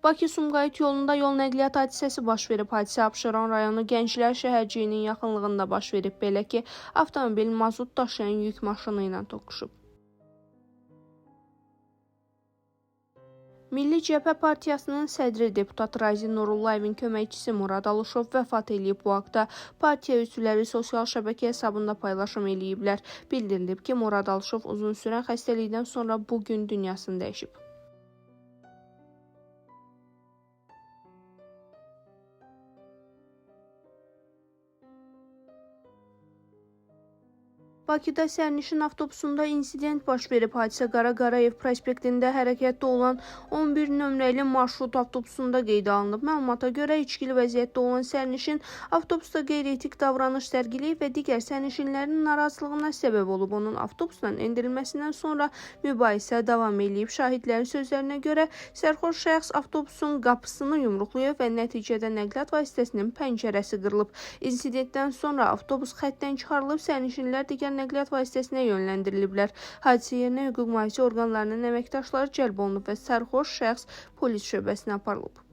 Bakı-Sumqayıt yolunda yol nəqliyyat hadisəsi baş verib. Hadisə Abşeron rayonu Gənclər şəhərciyinin yaxınlığında baş verib. Belə ki, avtomobil mazut daşıyan yük maşını ilə toqquşub. Milli Cəbhə Partiyasının sədri deputat Razi Nurullayevin köməkçisi Murad Alışov vəfat eləyib. Bu haqda partiya üzvləri sosial şəbəkə hesabında paylaşım eləyiblər. Bildirilib ki, Murad Alışov uzun sürən xəstəlikdən sonra bu gün dünyasını dəyişib. Bakıda sərnişin avtobusunda insident baş verib. Hadisə Qara Qarayev prospektində hərəkətdə olan 11 nömrəli marşrut avtobusunda qeydə alınıb. Məlumata görə içkili vəziyyətdə olan sərnişin avtobusda qeyri-etik davranış sərgiləyib və digər sərnişinlərin narazılığına səbəb olub. Onun avtobusdan endirilməsindən sonra mübahisə davam eləyib. Şahidlərin sözlərinə görə sərxoş şəxs avtobusun qapısını yumruqlayıb və nəticədə nəqliyyat vasitəsinin pəncərəsi qırılıb. İnsidentdən sonra avtobus xəttdən çıxarılıb, sərnişinlər digər nəqliyyat vasitəsinə yönləndiriliblər. Hadisə yerinə hüquq mühafizə orqanlarının əməkdaşları cəlb olunub və sərxoş şəxs polis şöbəsinə aparılıb.